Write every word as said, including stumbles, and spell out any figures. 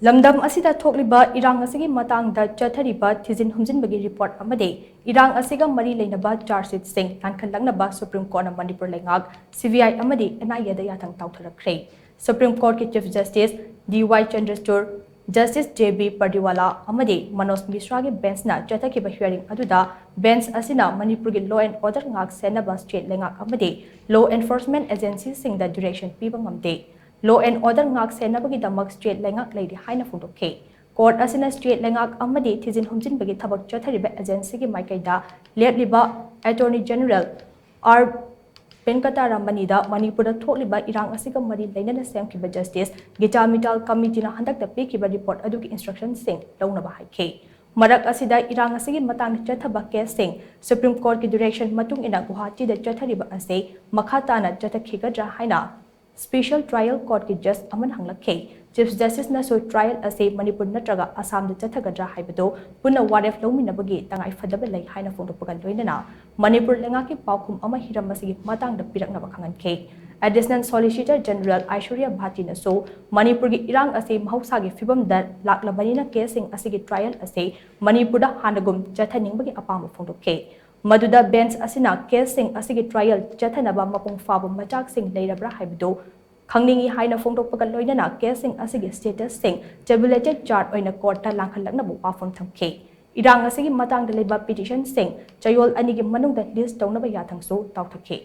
ꯂꯝꯗꯝ ꯑꯁꯤꯗ ꯊꯣꯛꯂꯤꯕ ꯏꯔꯥꯡ ꯑꯁꯤꯒꯤ ꯃꯇꯥꯡꯗ ꯆꯠꯊꯔꯤꯕ ꯊꯤꯖꯤꯟ ꯍꯨꯝꯖꯤꯟꯕꯒꯤ ꯔꯤꯄꯣꯔꯠ ꯑꯃꯗꯤ ꯏꯔꯥꯡ ꯑꯁꯤꯒ ꯃꯔꯤ ꯂꯩꯅꯕ ꯆꯥꯔꯖ ꯁꯤꯠꯁꯤꯡ ꯂꯥꯟꯈꯠꯂꯛꯅꯕ ꯁꯨꯄ꯭ꯔꯤꯝ ꯀꯣꯔꯠꯅ ꯃꯅꯤꯄꯨꯔ ꯂꯩꯉꯥꯛ, ꯁꯤ ꯕꯤ ꯑꯥꯏ ꯑꯃꯗꯤ ꯑꯦꯟ ꯑꯥꯏ ꯑꯦꯗ ꯌꯥꯊꯪ ꯇꯥꯎꯊꯔꯛꯈ꯭ꯔꯦ꯫ ꯁꯨꯄ꯭ꯔꯤꯝ ꯀꯣꯔꯠꯀꯤ ꯆꯤꯐ ꯖꯁꯇꯤꯁ ꯗꯤ ꯋꯥꯏ ꯆꯟꯗ꯭ꯔꯆꯨꯗ, ꯖꯁꯇꯤꯁ ꯖꯦ ꯕꯤ ꯄꯔꯗꯤꯋꯥꯂꯥ ꯑꯃꯗꯤ ꯃꯅꯣꯖ ꯃꯤꯁ꯭ꯔꯥꯒꯤ ꯕꯦꯟꯆꯅ ꯆꯠꯊꯈꯤꯕ ꯍꯤꯌꯥꯔꯤꯡ ꯑꯗꯨꯗ ꯕꯦꯟꯆ ꯑꯁꯤꯅ ꯃꯅꯤꯄꯨꯔꯒꯤ law and order ꯉꯥꯛ ꯁꯦꯟꯅꯕ ꯁ꯭ꯇꯦꯠ ꯂꯩꯉꯥꯛ ꯑꯃꯗꯤ law enforcement agencyꯁꯤꯡꯗ direction ꯄꯤꯕ ꯉꯝꯗꯦ꯫ Law and order ꯉꯥꯛ ꯁꯦꯟꯅꯕꯒꯤꯗꯃꯛ ꯁ꯭ꯇꯦꯠ ꯂꯩꯉꯥꯛ ꯂꯩꯔꯤ ꯍꯥꯏꯅ ꯐꯣꯡꯗꯣꯛꯈꯤ꯫ ꯀꯣꯔꯠ ꯑꯁꯤꯅ ꯁ꯭ꯇꯦꯠ ꯂꯩꯉꯥꯛ ꯑꯃꯗꯤ ꯊꯤꯖꯤꯟ ꯍꯨꯝꯖꯤꯟꯕꯒꯤ ꯊꯕꯛ ꯆꯠꯊꯔꯤꯕ ꯑꯦꯖꯦꯟꯁꯤꯒꯤ ꯃꯥꯏꯀꯩꯗ ꯂꯦꯞꯂꯤꯕ ꯑꯦꯇꯣꯔꯅꯤ ꯖꯦꯅꯔꯦꯜ ꯑꯥꯔ ꯚꯦꯟꯀꯇꯥꯔꯥꯃꯅꯤꯗ ꯃꯅꯤꯄꯨꯔꯗ ꯊꯣꯛꯂꯤꯕ ꯏꯔꯥꯡ ꯑꯁꯤꯒ ꯃꯔꯤ ꯂꯩꯅꯅ ꯁꯦꯝꯈꯤꯕ ꯖꯁꯇꯤꯁ ꯒꯤꯇꯥ ꯃꯤꯇꯥꯜ ꯀꯃꯤꯇꯤꯅ ꯍꯟꯗꯛꯇ ꯄꯤꯈꯤꯕ ꯔꯤꯄꯣꯔꯠ ꯑꯗꯨꯒꯤ ꯏꯟꯁꯇ꯭ꯔꯛꯁꯟꯁꯤꯡ ꯂꯧꯅꯕ ꯍꯥꯏꯈꯤ꯫ ꯃꯔꯛ ꯑꯁꯤꯗ ꯏꯔꯥꯡ ꯑꯁꯤꯒꯤ ꯃꯇꯥꯡꯗ ꯆꯠꯊꯕ ꯀꯦꯁꯁꯤꯡ ꯁꯨꯄ꯭ꯔꯤꯝ ꯀꯣꯔꯠꯀꯤ ꯗꯤꯔꯦꯛꯁꯟ ꯃꯇꯨꯡ ꯏꯟꯅ ꯒꯨꯋꯥꯍꯥꯇꯤꯗ ꯆꯠꯊꯔꯤꯕ ꯑꯁꯤ ꯃꯈꯥ ꯇꯥꯅ ꯆꯠꯊꯈꯤꯒꯗ꯭ꯔꯥ ꯍꯥꯏꯅ ꯁ꯭ꯄꯦꯁꯦꯜ ꯇ꯭ꯔꯥꯏꯌꯦꯜ ꯀꯣꯔꯠꯀꯤ ꯖꯖ ꯑꯃꯅ ꯍꯪꯂꯛꯈꯤ꯫ ꯆꯤꯐ ꯖꯁꯇꯤꯁꯅꯁꯨ ꯇ꯭ꯔꯥꯏꯌꯦꯜ ꯑꯁꯤ ꯃꯅꯤꯄꯨꯔ ꯅꯠꯇ꯭ꯔꯒ ꯑꯁꯥꯝꯗ ꯆꯠꯊꯒꯗ꯭ꯔꯥ ꯍꯥꯏꯕꯗꯨ ꯄꯨꯟꯅ ꯋꯥꯔꯦꯞ ꯂꯧꯃꯤꯟꯅꯕꯒꯤ ꯇꯉꯥꯏ ꯐꯗꯕ ꯂꯩ ꯍꯥꯏꯅ ꯐꯣꯡꯗꯣꯛꯄꯒ ꯂꯣꯏꯅꯅ ꯃꯅꯤꯄꯨꯔ ꯂꯩꯉꯥꯛꯀꯤ ꯄꯥꯎꯈꯨꯝ ꯑꯃ ꯍꯤꯔꯝ ꯑꯁꯤꯒꯤ ꯃꯇꯥꯡꯗ ꯄꯤꯔꯛꯅꯕ ꯈꯪꯍꯟꯈꯤ꯫ ꯑꯦꯗꯤꯁꯅꯦꯜ ꯁꯣꯂꯤꯁꯤꯇꯔ ꯖꯦꯅꯔꯦꯜ ꯑꯥꯏꯁꯣꯔꯤꯌꯥ ꯚꯥꯇꯤꯅꯁꯨ ꯃꯅꯤꯄꯨꯔꯒꯤ ꯏꯔꯥꯡ ꯑꯁꯤ ꯃꯍꯧꯁꯥꯒꯤ ꯐꯤꯕꯝꯗ ꯂꯥꯛꯂꯕꯅꯤꯅ ꯀꯦꯁꯁꯤꯡ ꯑꯁꯤꯒꯤ ꯇ꯭ꯔꯥꯏꯌꯦꯜ ꯑꯁꯤ ꯃꯅꯤꯄꯨꯔꯗ ꯍꯥꯟꯅꯒꯨꯝ ꯆꯠꯊꯅꯤꯡꯕꯒꯤ ꯑꯄꯥꯝꯕ ꯐꯣꯡꯗꯣꯛꯈꯤ꯫ ꯃꯗꯨꯗ ꯕꯦꯟꯆ ꯑꯁꯤꯅ ꯀꯦꯁꯁꯤꯡ ꯑꯁꯤꯒꯤ ꯇ꯭ꯔꯥꯏꯌꯦꯜ ꯆꯠꯊꯅꯕ ꯃꯄꯨꯡ ꯐꯥꯕ ꯃꯆꯥꯛꯁꯤꯡ ꯂꯩꯔꯕ꯭ꯔꯥ ꯍꯥꯏꯕꯗꯨ ꯈꯪꯅꯤꯡꯏ ꯍꯥꯏꯅ ꯐꯣꯡꯗꯣꯛꯄꯒ ꯂꯣꯏꯅꯅ ꯀꯦꯁꯁꯤꯡ ꯑꯁꯤꯒꯤ ꯁ꯭ꯇꯦꯇꯁꯁꯤꯡ ꯇꯦꯕꯨꯂꯦꯇꯦꯗ ꯆꯥꯔꯠ ꯑꯣꯏꯅ ꯀꯣꯔꯠꯇ ꯂꯥꯡꯈꯠꯂꯛꯅꯕ ꯋꯥꯐꯝ ꯊꯝꯈꯤ꯫ ꯏꯔꯥꯡ ꯑꯁꯤꯒꯤ ꯃꯇꯥꯡꯗ ꯂꯩꯕ ꯄꯤꯇꯤꯁꯟꯁꯤꯡ ꯆꯌꯣꯜ ꯑꯅꯤꯒꯤ ꯃꯅꯨꯡꯗ ꯂꯤꯁ ꯇꯧꯅꯕ ꯌꯥꯊꯪꯁꯨ ꯇꯥꯎꯊꯈꯤ꯫